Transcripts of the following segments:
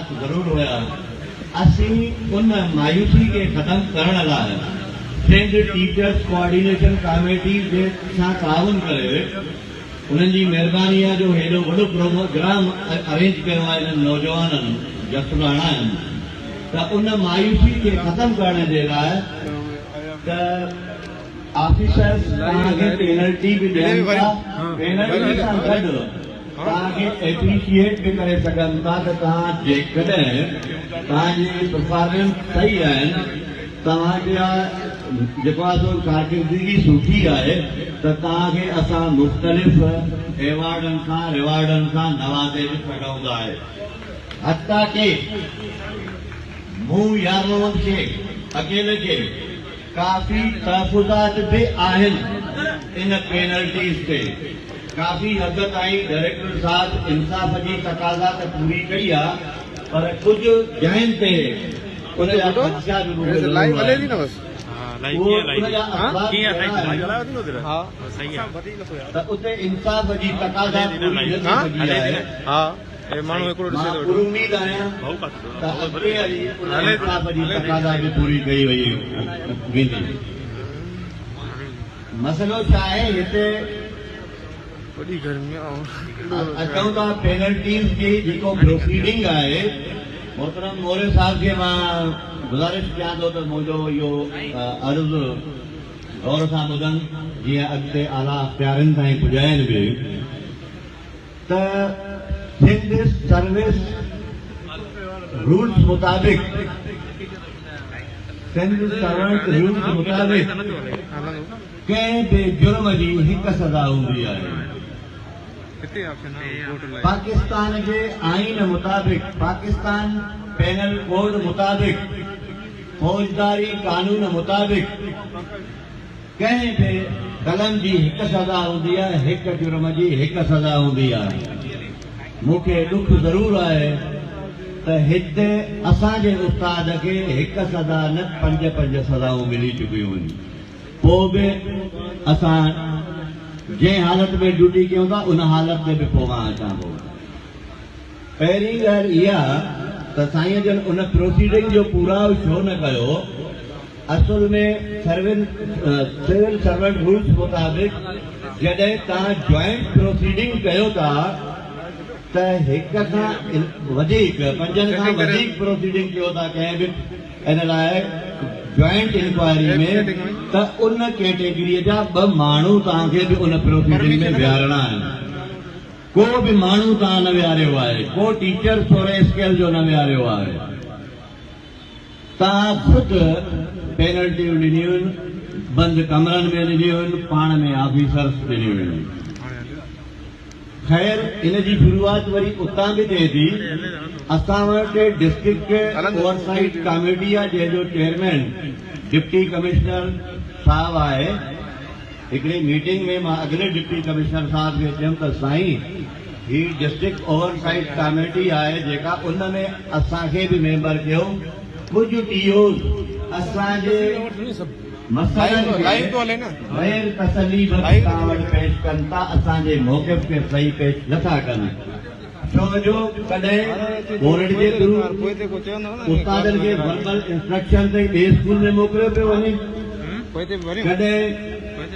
تحفظات ضرور هيا. اسين ان مايوسي کي ختم ڪرڻ لاء سنڌ ٽيچرس ڪوآرڊينيشن ڪاميٽي جي سان تعاون ڪري انهن جي مهرباني آهي جو هيڏو وڏو پروگرام ارينج ڪيو آهي انهن نوجوانن جا سڃاڻا آهن ته ان مايوسي کي ختم ڪرڻ جي لاء ته آفيسرز توهان کي پينلٽي به ڏين ٿا، پينلٽي سان گڏ توهان کي ايپريشيئيٽ به ڪري سگهن ٿا ته توهان جيڪڏهن توهان جي پرفارمنس صحيح آهن، توهان جا جيڪو آهي سو ڪارڪردگي سٺي آهي ته توهان کي اسان مختلف ايوارڊن سان ريوارڊن سان نوازي به سگهون ٿا. حتيٰ ڪي مون يار محمد کي اڪيلي کي ڪافي تحفظات به آهن ان پينلٽيز تي ڪافي حد تائين ڊائريڪٽر صاحب انصاف جي تقاضا ته پوري ڪئي آ پر ڪجهه جاين تي ان جا خدشا به مون کي ضرور آهن اهو ان جا اسباب ڪهڙا آهن ته اتي انصاف جي تقاضا پوري نه ٿي سگهي آهي. مان پراميد آهيان ته اڳتي هلي ان انصاف جي تقاضا به پوري ڪئي ويندي. مسئلو ڇا آهي هتي اچون ٿا پينلٽيز جي جيڪو پروسيڊنگ آهي محترم موري صاحب کي مان گذارش ڪيان ٿو ته منهنجو اهو عرض غور سان ٻڌن جيئن اڳتي اعليٰ اختيارين تائين پڄائين به. ته سنڌ سروس رولز مطابق سنڌ سرونٽ رولز مطابق ڪنهن به جرم جي هڪ سزا هوندي آهي. پاڪستان جي آئين مطابق پاڪستان پينل ڪوڊ مطابق فوجداري قانون مطابق ڪنهن به قلم جي هڪ سزا هوندي آهي، هڪ جرم جي هڪ سزا هوندي آهي. مون کي ڏک ضرور آهي ته هتي اسان جي استاد کي هڪ سزا نه پنج پنج سزائون ملي چڪيون آهن. پوء به اسان جنهن حالت ۾ ڊيوٽي ڪيون ٿا ان حالت ۾ به پوء مان اچان ٿو. پهرين ڳالهه اها ته سائين جن ان پروسيڊنگ جو پورائو ڇو نه ڪيو؟ اصل ۾ سول سرونٽ رولز مطابق جڏهن توهان جوائنٽ پروسيڊنگ ڪيو ٿا ته هڪ کان وڌيڪ پنجن کان وڌيڪ پروسيڊنگ ڪيو ٿا ڪنهن به ان لاء جوائنٽ انڪوائري ۾ ته ان ڪيٽيگري جا ٻه ماڻهو توهان کي به ان پروسيڊنگ ۾ ويهارڻا آهن. ڪو به ماڻهو توهان نه ويهاريو آهي، ڪو ٽيچر سورهين اسڪيل جو نه ويهاريو آهي. توهان خود پينلٽيون ڏنيون، بند ڪمرن ۾ ڏنيون، پاڻ ۾ آفيسرس ڏنيون. خير ان جي شروعات وري اتان به ٿئي ٿي. اسان وٽ ڊسٽرڪٽ اوور سائيٽ ڪاميٽي آهي جنهن جو چيئرمين ڊپٽي ڪمشنر صاحب آهي. هڪڙي ميٽنگ ۾ مان اڳلي ڊپٽي ڪمشنر صاحب کي چيم ته سائين هي ڊسٽرڪٽ اوور سائيٽ ڪاميٽي آهي جيڪا ان ۾ اسان کي به ميمبر ڪيو ڪجهه ٽي اوز اسان جي مسئلن کي غير تسلي بخش توهان وٽ پيش ڪن ٿا اسان جي موقف کي صحيح پيش نٿا ڪن ڇو جو ڪڏهن بورڊ جي ٿرو استادن کي وربل انسٽرڪشن تي ٻئي اسڪول ۾ موڪليو پيو وڃي ڪڏهن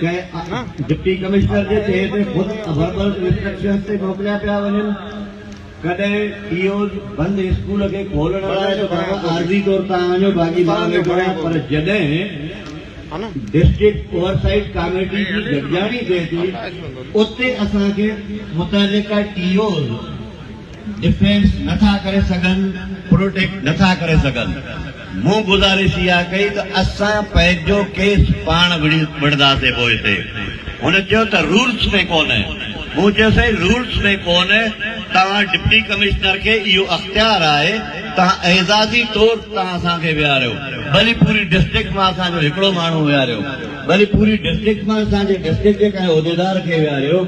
ڪنهن ڊپٽي ڪمشنر جي چئي تي خود وربل انسٽرڪشنز تي موڪليا پيا وڃن ڪڏهن ٽي اوز بند اسڪول کي کولڻ لاء ته بابا عارضي طور تان وڃو باقي مان ويٺو آهيان پر جڏهن ڊسٽرڪٽ اوور سائيٽ ڪاميٽي جي گڏجاڻي ٿئي ٿي اتي اسان کي متعلقه ٽي اوز ڊفينس نٿا ڪري سگهن پروٽيڪٽ نٿا ڪري سگهن مون گذارش اها ڪئي ته اسان پنهنجو ڪيس پاڻ وڙهنداسين پوء هتي هن چيو ته رولس ۾ ڪونهي مون چيو سائين رولس ۾ ڪونهي توهان ڊپٽي ڪمشنر کي اهو اختيار آهي توهان اعزازي طور توهان اسان کي ويهاريو ڀلي پوري ڊسٽرڪٽ مان اسان جو هڪڙو ماڻهو ويهاريو، ڀلي پوري ڊسٽرڪٽ مان اسان جي ڊسٽرڪٽ جي ڪنهن عهديدار کي ويهاريو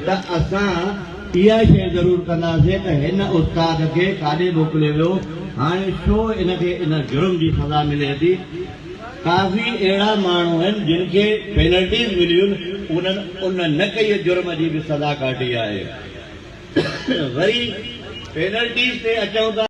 ته اسان اها شيء ضرور ڪنداسين ته هن استاد کي ڪاڏي موڪليو ويو، هاڻي ڇو ان کي ان جرم جي سزا ملي ٿي. ڪافي اهڙا ماڻهو آهن جن کي پينلٽيز مليون انهن ان نه ڪئي جرم جي به سزا ڪاٽي آهي. وري پينلٽيز تي اچون ته.